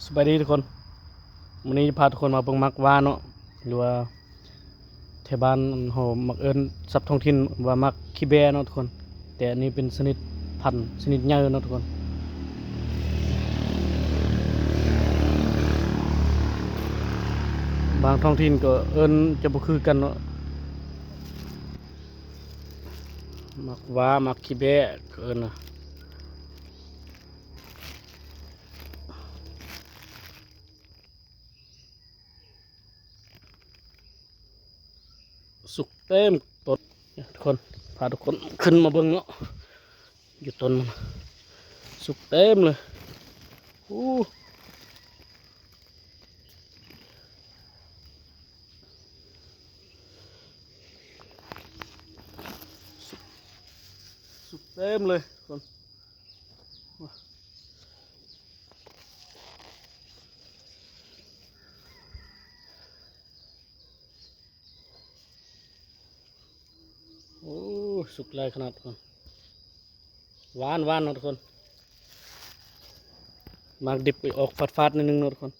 ສະບາຍດີທຸກຄົນ, ມື້ນີ້ຈະພາທຸກຄົນມາເບິ່ງໝາກຫວ້າເນາະ ຫຼືວ່າແຖວບ້ານເຮົາມັກເອີ້ນສັບທ້ອງຖິ່ນວ່າໝາກຂີ້ແບ້ເນາະທຸກຄົນ. ແຕ່ອັນນີ້ເປັນຊະນິດພັນ ຊະນິດໃຫຍ່ເນາະທຸກຄົນ. ບາງທ້ອງຖິ່ນກໍເອີ້ນຈະບໍ່ຄືກັນເນາະ, ໝາກຫວ້າ ໝາກຂີ້ແບ້ກໍເອີ້ນນະ. ສຸກເຕັມຕົ້ນ ທຸກຄົນ, ພາທຸກຄົນຂຶ້ນມາເບິ່ງເນາະ, ຢູ່ຕົ້ນມັນ ສຸກເຕັມເລີຍ. ໂອ້ ສຸກ ສຸກເຕັມເລີຍທຸກຄົນ. ໂອ້ ສຸກຫຼາຍຂະໜາດ ຫວານໆເນາະທຸກຄົນ. ໝາກດິບອອກຝາດໆໜ້ອຍໜຶ່ງເນາະທຸກຄົນ.